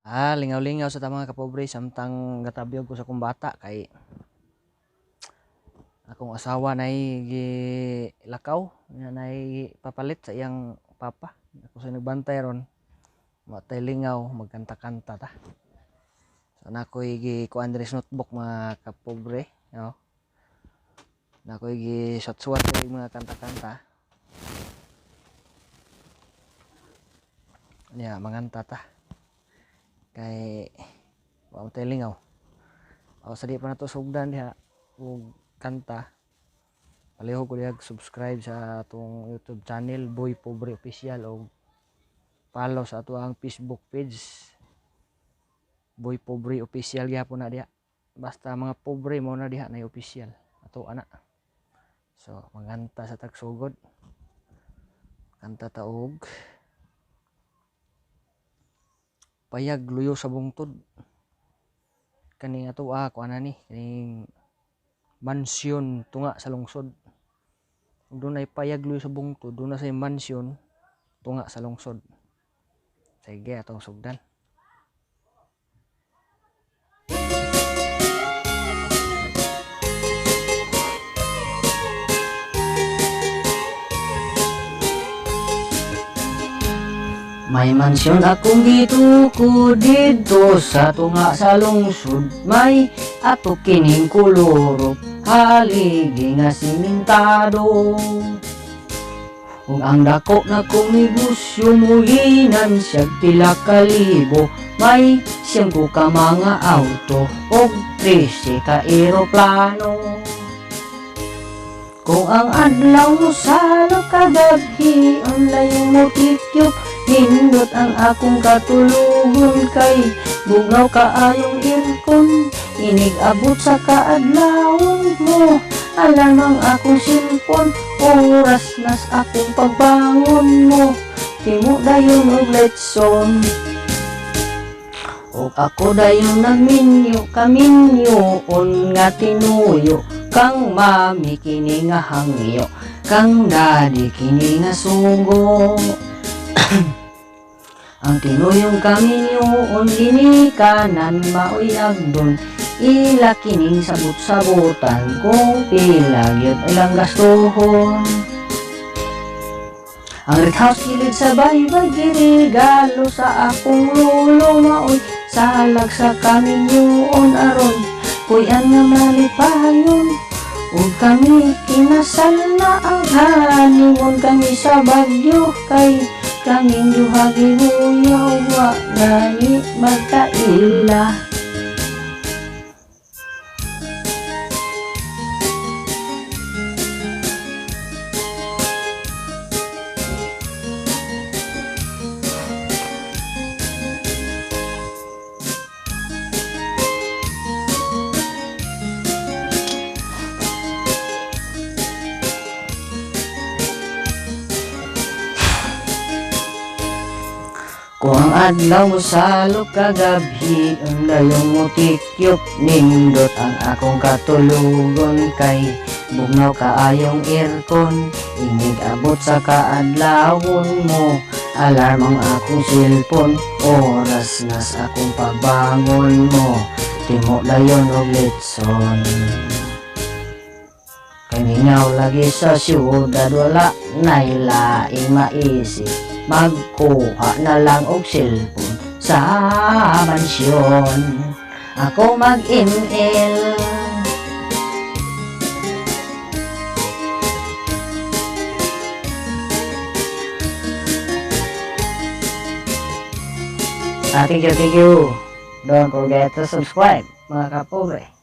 Lingaw-lingaw sa ta, mga kapobre, samtang gatabyog ko sa akong bata kay akong asawa nay gilakaw, nay papalit sa iyang papa. Ako sa nagbantay ron. Matay lingaw, magkanta-kanta ta. So nakoy gi kuan diri sa notebook, mga kapobre, no? Nakoy gi suwat-suwat diri mga kanta-kanta. Nya manganta ta. Kay wa tay lingaw. O sa di pa nato sugdan diha og kanta. Palihog ko diha subscribe sa atong YouTube channel Boy Pobre Official og follow sa ato ang Facebook page Boy Pobre Official gyapon na diha. Basta mga pobre mo na diha na official. Ato ana. So manganta sa tagsugod. Kanta ta og Payag Luyo sa Bungtod. Kani ato kuan na ni kining mansyon tunga sa lungsod. Ug dunay payag luyo sa bungtod, duna say mansyon tunga sa lungsod. Sige, atong sugdan. May mansyon akong gituko didto sa tunga sa lungsod. May ato kining kolor haligi nga simentado. Ug ang dako na kong negosyo muhinan siyag pila ka libo. May siyam ko ka mga auto og 13 ka eroplano. Kung ang adlaw mo salok kagabhi, ang layong mo tikyop, nindot ang akong katulugon kay bugnaw kaayong aircon. Inig abot sa kaadlawon mo, alarm ang akong cellphone, oras nas akong pagbangon mo, timo dayon og letson. Og ako dayon nagminyo kaminyoon nga tinuyo, kang mami kini nga hangyo, kang daddy kini nga sugo. Ang tinuyong kaminyoon ginikanan maoy agdon, ila kining sabot-sabutan kung pila gyud ilang gastuhon. Ang red house kilid sa baybay giregalo sa akong lolo, maoy salag sa kaminyoon aron puy-an nga malipayon. Ug kami kinasal na ang honeymoon kami sa Baguio kay kaming duha gihuyaw wa gani magkaila. Kung ang adlaw mo salok kagabhi, ang layong mo tikyop, nindot ang akong katulugon kay bugnaw kaayong aircon. Inig abot sa kaadlawon mo, alarm ang akong cellphone, oras na sa akong pagbangon mo, timo dayon og litson. Kay mingaw lagi sa syudad, wala na'y laing maisip, magkuha na lang og cellphone sa mansyon. Ako mag-ML. Thank you, thank you. Don't forget to subscribe, mga kapobre.